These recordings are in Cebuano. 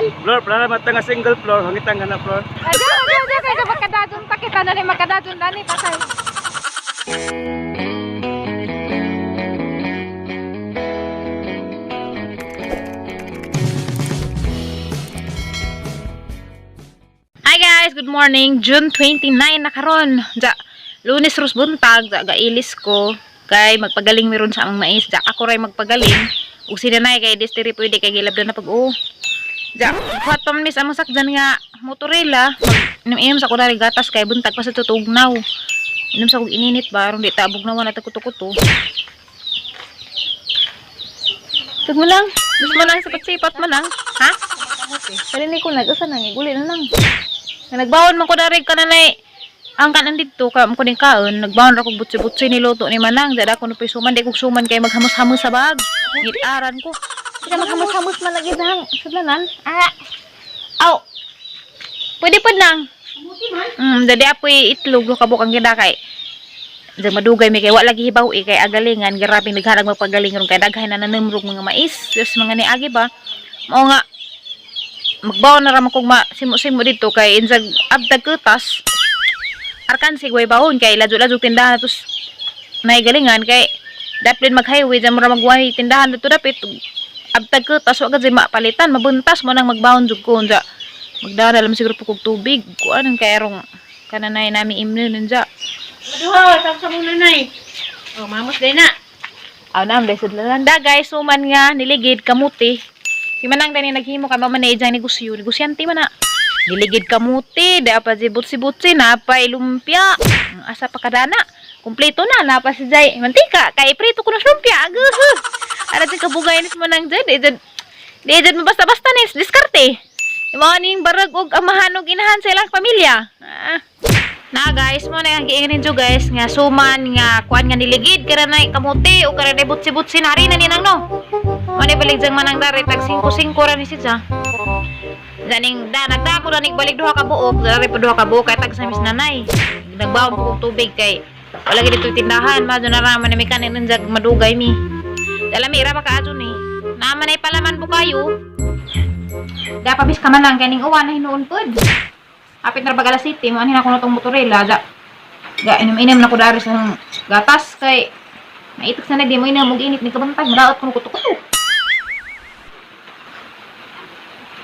Floor, para mata nga single floor, hangitang nga na floor. Adyo, adyo, adyo, kay makadadon pa kita na ni makadadon dani patay. Hi guys, good morning. June 29 na karon. Ja, Lunes ros buntag, ja gailis ko kay magpagaling meron sa among mais. Ja, ako ray magpagaling. Ug si nanay kay distiri pwede kay gilabdan na pag-o. Ja, buhat pa man mis among sakdan nga motorela. Mag inom sa ko dari gatas kay buntag pa sa tutugnaw. Inom sa kog ininit ba aron di tabog na wala ta kuto-kuto. Tag mo lang. Gusto mo lang sipat-sipat man lang. Ha? Kali ni ko nag-usa nang iguli na lang. Nga nagbaon man ko dari kananay ang kanan didto ka mo kuning kaon nagbaon ra kog butsi-butsi niluto ni Manang dada ko nupoy suman di kog suman kay maghamos-hamos sa bag gitaran ko Sige maghamos-hamos man lagi dahang sudlanan ah aw pwede pod nang dadi apoy itlog lo kabuk ang gida kay Diyan madugay mi kay wa lagi hibaw eh, kay agalingan grabe nagharag magpagaling ron kay daghay na nanamrog mga mais Diyos mga niagi ba mao nga magbaon na ra man kog ma simo-simo dito kay insag abtag kutas arkansi way baon kay ladyo-ladyo tindahan na tos naigalingan kay daplin mag highway dyan mura magway tindahan dito dapit abtag kutas wa gud mapalitan mabuntas mo nang magbaon jud ko unja magdara lang siguro po kog tubig kuan kay arong kananay nami imnon unja. Maduha, sa sa muna nay. Oh, mamos day na. Aw na am lesod lalanda guys, suman nga niligid kamuti. Si Manang dani naghimo kay mama na ijang negosyo, negosyante man na. Niligid kamuti, da pa si butsi-butsi na pa lumpia. Ang asa pa kadana. Kompleto na na pa si Jay. Mantika kay prito ko na lumpia. Aguh. Ara jud kabugay ni si Manang Jay, di jud di jud mabasta-basta ni diskarte. Mao ning barag og amahan og inahan sa ilang pamilya. Ah. Na guys, mo na ang giingon ninyo guys nga suman nga kuan nga niligid karanay kamuti o karanay butsi-butsi na rin na ninang no. Mo ni balik jang manang dari tag 5-5 ra ni siya. Ganing da nagdako na balik duha ka buok, dari pa duha ka buok kay tag sa mis nanay. Nagbaon ko og tubig kay wala gid dito tindahan, madyo na raman ni mekanik ninjag madugay mi. Dala mi ra pa kaadto ni. Naman ay palaman po kayo. Dapat bis ka man lang kaning uwan na hinuon pod. Apit na Bagala City, mo anhin ako na tong motorela ga. Ga inom-inom na ko dari sa gatas kay naitik sa na di mo inom og init ni kabantay madaot ko kuto-kuto.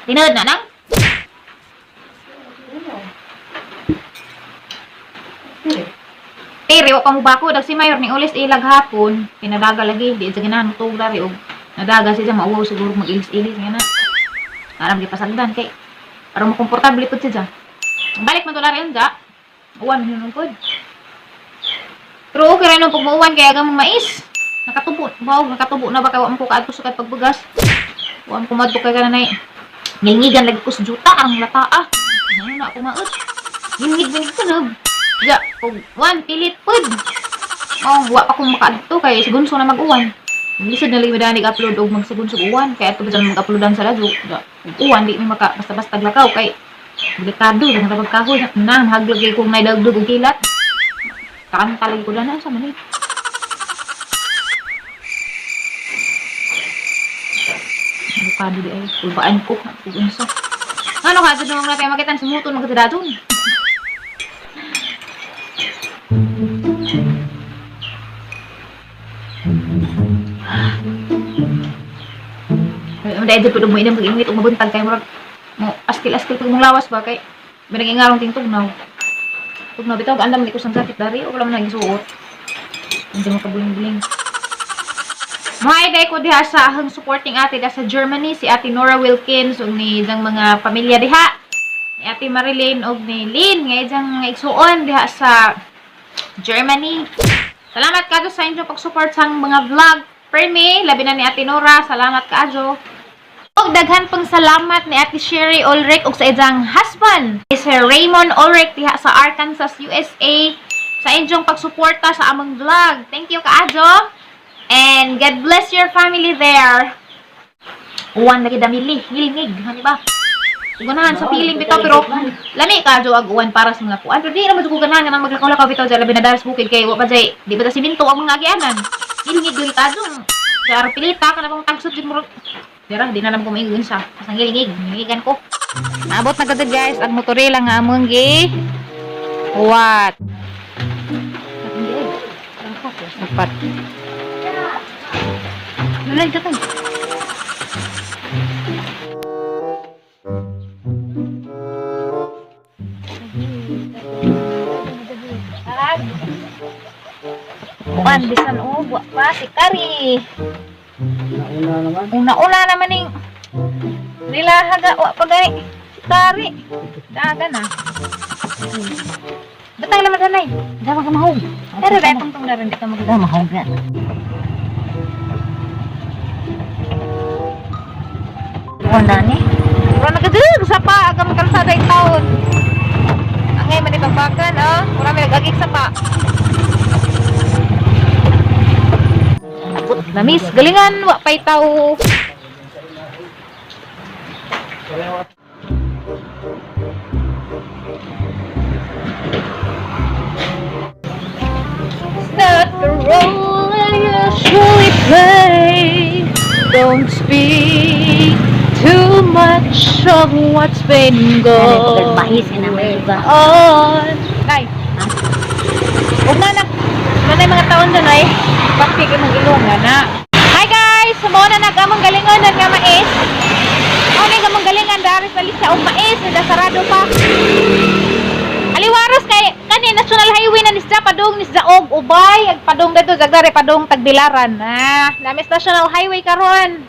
Tinod na nang. Pero wa pa mo bako dag si Mayor ni ulis ilag hapon pinadaga lagi di sa ganahan mo tuog dari og nadaga siya mauwaw siguro mag-ilis-ilis nga na. Aram gipasagdan kay aron mo komportable pud siya. Balik man to lari unja. Uwan man yun pod. Pero okay ra nung pag muuwan kay agang mais. Nakatubo, baog nakatubo na ba kay wa man ko kaadto sa kay pagbugas. Wa man ko madto kay kananay. Ngingigan lagi ko sa juta ang lataa. Ano na ako maot. Ngingig ngingig ko na. Ja, pag wan pilit pod. Oh, wa pa kong makaadto kay sigunso na mag-uwan. Lisod na lang madanig upload og magsugunsog uwan kay ato ba dyan mag-uploadan sa radyo. Ja, ug uwan di mi maka basta-basta glakaw kay delikado lang kapag kahoy na mahaglag kay kung naidagdog og kilat. Kanta lagi ko na sa man eh. Delikado di ay kulbaan ko ug unsa. Ano ka jud nung natin makitan sumuton magkatidadon. Ay, dahil pud mo inam pag init ug mabuntag kay murag mo askil-askil pag mong lawas ba kay binag-ingarong ting tugnaw. Tugnaw bitaw andam ni ko sang jacket dari o wala man nang gisuot. Hindi mo kabuling-buling. Mga day ko diha sa ahang supporting ate diha sa Germany si Ate Nora Wilkins ug ni jang mga pamilya diha. Ni Ate Marilyn ug ni Lynn nga jang mga igsuon diha sa Germany. Salamat kaadyo sa inyong pag-support sa mga vlog. Permi, labi na ni Ate Nora, salamat kaadyo. Og daghan pang salamat ni Ate Sherry Ulrich ug sa iyang husband, Sir Raymond Ulrich diha sa Arkansas, USA sa inyong pagsuporta sa among vlog. Thank you kaadyo. And God bless your family there. Uwan lagi damili, ngilingig, hani ba? Ganahan sa feeling bitaw pero lami ka jo ag uwan para sa mga kuan. Pero di naman jud ko ganahan nga nang maglakaw-lakaw bitaw dyan labi na daras bukid kay wa pa jay di ba ta simento ang mga agianan. Ngilingig lagi ka jo. Kaya pilita ka na pang tagsod jud mo. Pero di na lang ko maingon sa. Pasang gilingig, gilingigan ko. Naabot na kadto, guys, ang motorela nga among gi. What? Apat. Nalay ka tayo. Kuan bisan og wa pa si Kari. Nauna naman. Una-una naman ning nilahaga wa pa gani si Kari. Daga na. Batang naman sanay. Dawa ka mahog. Pero dahil tungtong na rin dito mag Dawa mahog na. Wala ni. Mura nagadug sa pa agam kalsada yung taon. Angay man ipagbakan, oh. Mura may nagagik sa pa. Namis, galingan, wa pa'y tao. It's not the role I usually play. Don't speak too much of what's been going Pagbalbahis ka naman iba. on. Nay. Huwag na na. Manay mga taon dyan ay. Bakit kayo mong ilong nga na. Hi guys! Sumuha na nag-among galingon nga mais. Ano yung among galingan dari sa lisa og mais. Nila sarado pa. Aliwaros kay kani National Highway na nisda padung nisda og Ubay ag padung dito Zagare padung Tagbilaran. Ah, namis National Highway karon.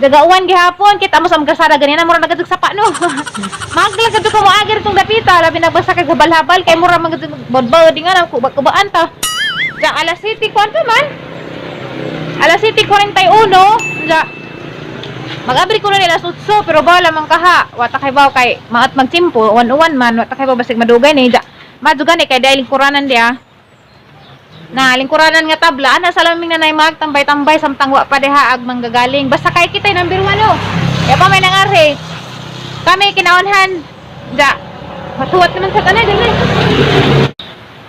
Dagauan gihapon kita mo sa mga kasada ganina mura nagadug sapa no. Maglag kadto ko moagir tong dapita labi nagbasa kay habal-habal kay mura man bodbod di nga nang kubak-kubaan ta. Ja alas 7 kwanto man? Alas 7:41 ja. Mag-abri ko na nila 8 pero bala man kaha. Wa ta kay baw kay maat magtimpo 1-1 man wa ta kay baw basig madugay ni ja. Madugan ni kay dahil lingkuranan diya. Na lingkuranan nga tabla ana sa laming nanay magtambay-tambay samtang wa pa diha ag manggagaling. Basta kay kitay number 1 oh. Kaya pa may nangarhe. Kami kinaunhan ja. Matuwat naman sa tanay dili.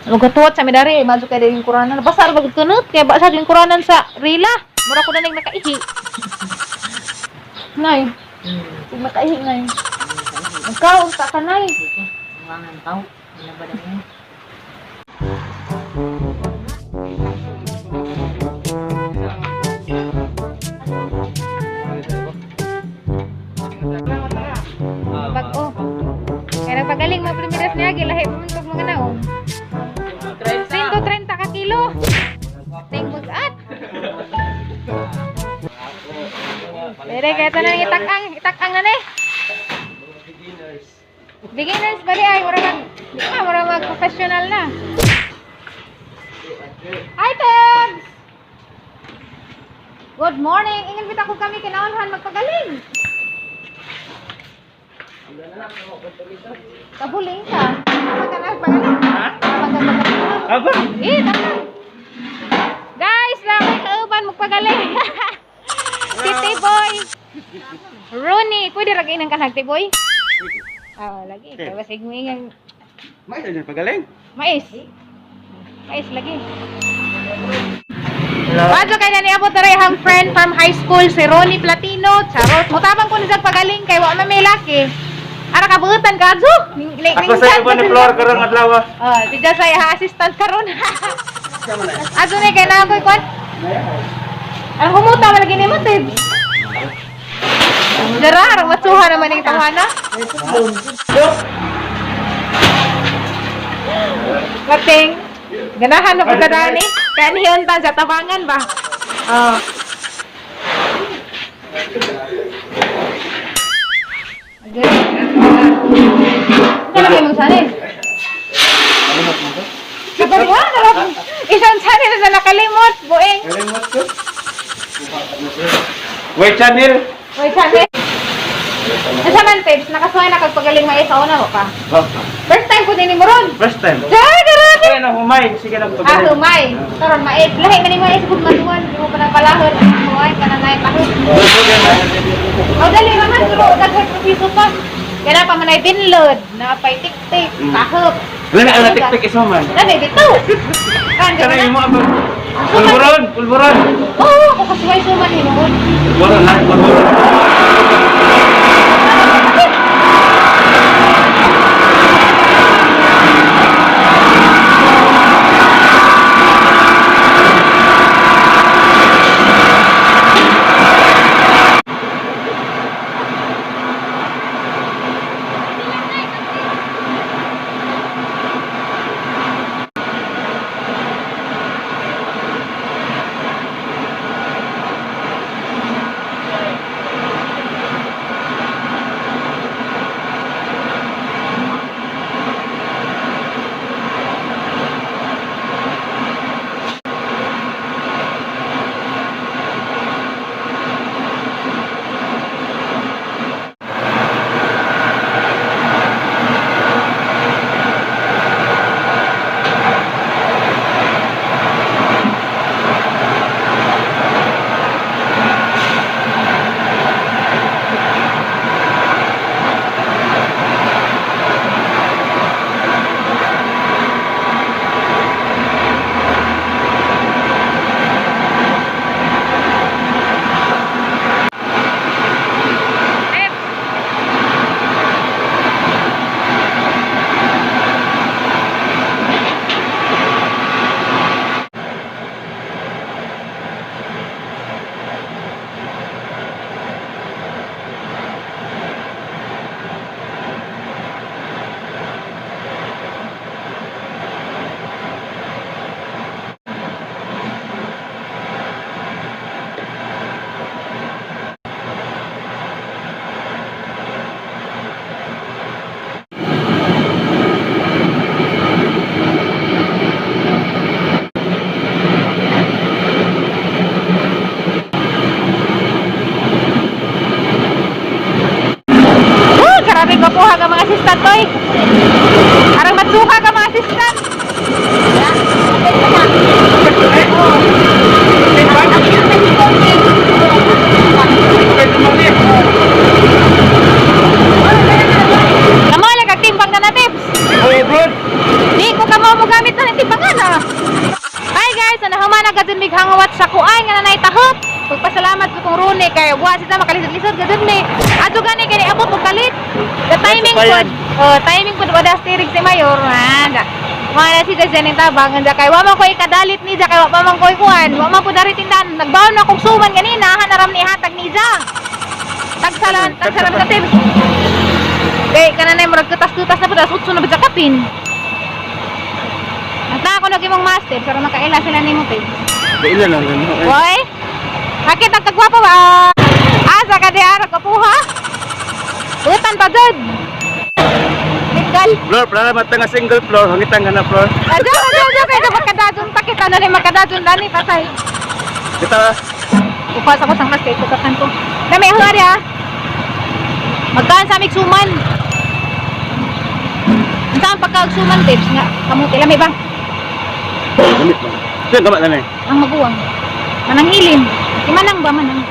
Magatuwat sa midari, madyo kay dahil lingkuranan. Basta ra bagud kunot kay ba sa lingkuranan sa rila. Mura ko na ning nakaihi. Nay, kung makaihi nay. Magkaon ta ka nay. Wangan tao. Wala ba na Bag-o. Kaya nagpagaling mga primeras niya, gilahi mo man mga naong. 130 ka kilo. Ting bugat. Pwede kaya ito nang itakang, itakang na ni. Beginners bali ay mura mag, di ba mura mag professional na. Hi Tebs! Good morning. Ingat kita ko kami kinaunhan magpagaling. Kabuling ka. Tama ka na pagaling. Ha? Tama ka pagaling. Aba! Eh, tama. Guys, laki kauban magpagaling. Si T-Boy. Rooney, pwede ra ng kanag T-Boy? Ah, lagi. Kaya basig mo ingang Mais na pagaling. mais. Mais lagi. Wadyo kay na niabot na ang friend from high school si Ronnie Platino. Charot. Mutabang ko ni sa pagaling kay wa man may laki. Ara kabuutan ka adyo. Ako sa iba ni Flor karong adlaw. Oh, di sa iya assistant karon. Ato ni kay na ako'y kwan. Ang humuta man lagi nimo Tib. Dara, arang matsuha naman ning tawhana. Mating. Ganahan na pud ka dani. Kaniyon ta sa tabangan ba? Oh. Ano kayo mong sanin? Kapag wa, isang sanin na nakalimot, buing. Kalimot ko. Wait, channel. Wait, sanin. Asa man, Tips? Nakasuhay na kag pagaling mais sa una mo pa. First time ko din mo ron. First time. Dahil, grabe! Kaya na humay, sige lang Ah, pagaling. humay. Karon mais. Lahi man ni mais kung matuan, di mo pa nang palahon. Humay pa na nay tahon. Oh, dali naman pero daghan proseso pa. Kaya na pa man ay binlod, na pay tik-tik, tahop. Wala na ang tik-tik iso man. Dali dito. Kan Kana na. imo ang Pulburon, pulburon. Oo, ako kasi way suman hinuon. Pulburon na, pulburon. Oh, grabe kapuha ka mga assistant toy. Arang matsuka ka mga assistant. Kamo lang kag timbang na na tips. Pulburon. Di ko kamo mo gamit na ng timbangan ah. Hi guys, ana human na gadun mig hangawat sa kuan nga nanay tahop. Pagpasalamat ko kong Rune kay wa sita makalisod-lisod gadun mi. Adto gani kay abot og kalit. The timing Bayan. pod. Oh, timing pod wala steering si mayor man. Mga na si Jason yung tabang anda kay wa man ko ikadalit ni ja kay wa pa man ko ikuan. Wa man ko dari tindahan. Nagbaon na kog suman ganina hanaram ni hatag ni ja. Tagsalan, tagsalan sa tips. Kay kananay murag kutas-kutas na pud alas 8 na ba sa kapin. At na ako naging master, pero makaila sila nimo page. Ilan lang ganun. Hoy! Akit ang kagwapo ba? Asa ka di ara kapuha? Utan pa jud. Legal. Floor, plana mata nga single floor, hangitan ka na floor. Ajo, ajo, ajo kay makadadon ta kita na ni makadadon dani patay. Kita, Upas ako sang master tukakan ko. Dami ang ari ah. Magkaan sa amig suman. Unsa ang pagkaugsuman tips nga kamuti lami ba? gamit mo. Saan gamat na eh? Ang maguwang. Manang hilim. Di manang ba manang?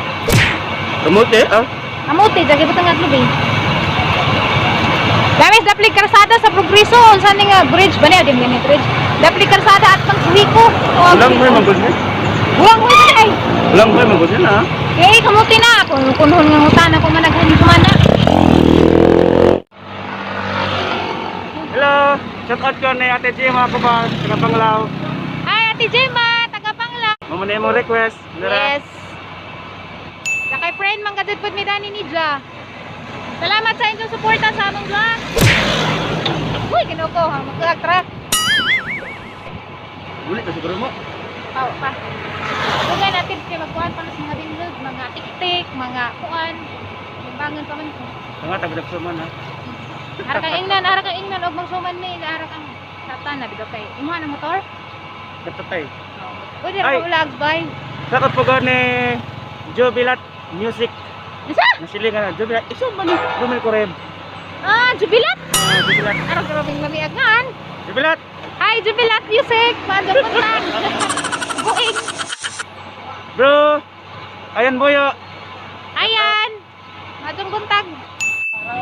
Kamuti, ah. Kamuti, jagi butang nga klubi. Dami sa daplig karsada sa Progreso, unsa ni nga bridge ba niya, di man ni bridge. Daplig karsada at pang Suhiko. Walang mo yung magos Buwang mo ay. Walang mo yung magos na, ah. Eh, kamuti na kung kunhon nga utana ko managhan sumana. Hello! Shout out ko ni Ate Gemma Kubal, taga Panglao. Hi, Ate Gemma, taga Pangla. Mamo na imong request. Nara. Yes. Lakay friend, manggadud pud mi dani ni Ja. Salamat sa inyong suporta sa among vlog. Uy, Ginoo ko, ha, magkulag truck. Ulit na siguro mo. Pao pa. Dugay natin kay magkuan pa na sa mga binlog, mga tiktik, mga kuan. Timbangan pa man ko. Mga taga suman ha. Ara kang ingnan, ara kang ingnan og magsuman ni, ara kang satan na bido kay imuha na motor. Katatay. Uy, dira Ay. ka vlogs bay. Shout out po ko ni Jubilat Music. Isa? Nasilingan na Jubilat. Iso ba ni Romel Corem? Ah, Jubilat. Ah, Jubilat. Ara grabing lamiagan. Jubilat. Hi, Jubilat Music. Maadyo puntag. Buig. Bro. Ayan boyo. Ayan. Maadyo buntag.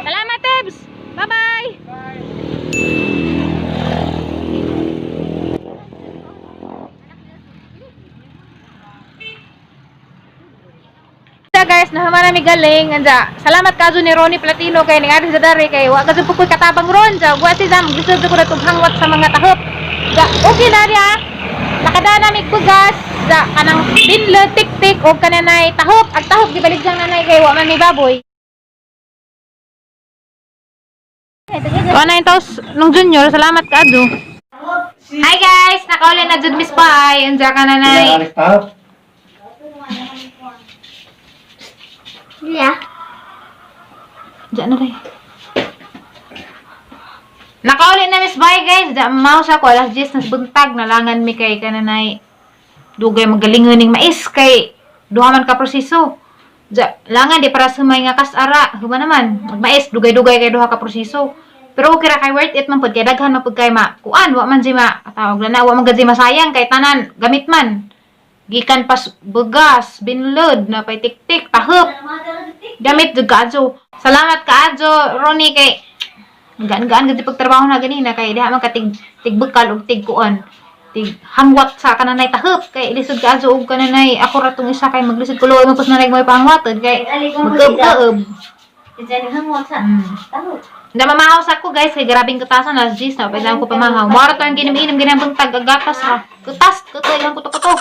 Salamat, Tebs. Bye-bye. Bye. guys, nahuman na mi galing. Anja, salamat kazo ni Ronnie Platino kay ning ari sa dari kay wa kazo pukoy katabang ron. Ja, wa si Zam gusto ko na hangwat sa mga tahop. Ja, okay na diha. Nakadana mig bugas sa kanang binlo tik-tik og kananay tahop. Ag tahop gibalik jang nanay kay wa man may baboy. Wa na taos nung junior, salamat kazo. Hi guys, nakauli na jud Miss Pai. Anja kananay. Yeah. Diyan na rin. Nakauli na Miss Bay guys. Diyan mouse ako. Alas 10 nas buntag. Nalangan mi kay kananay. Dugay magalingon ning mais kay duha man ka proseso. Diyan, langan di para sumay nga kasara. Human naman. Magmais dugay-dugay kay duha ka proseso. Pero okay ra kay worth it man pud kay daghan man pud kay ma kuan wa man di ma tawag na wa man gud di masayang kay tanan gamit man. Gikan pas bugas, binlod, na pay tik-tik, tahop. Gamit jud kaadyo. Salamat kaadyo, Ronnie kay gaan-gaan gud pagtrabaho na ganina kay diha man ka tig tigbekal og tigkuan. Tig hangwat sa kananay tahop kay lisod kaadyo og kananay ako ra tong isa kay maglisod kulo mo pus nanay mo pangwatod kay magkaub-kaub. Na mamahaw sa ako guys kay grabing kutasan alas 10 na pwede ko pamahaw. Mara to ang ginim-inom ginang buntag agatas ra. Kutas kutoy lang kuto-kuto.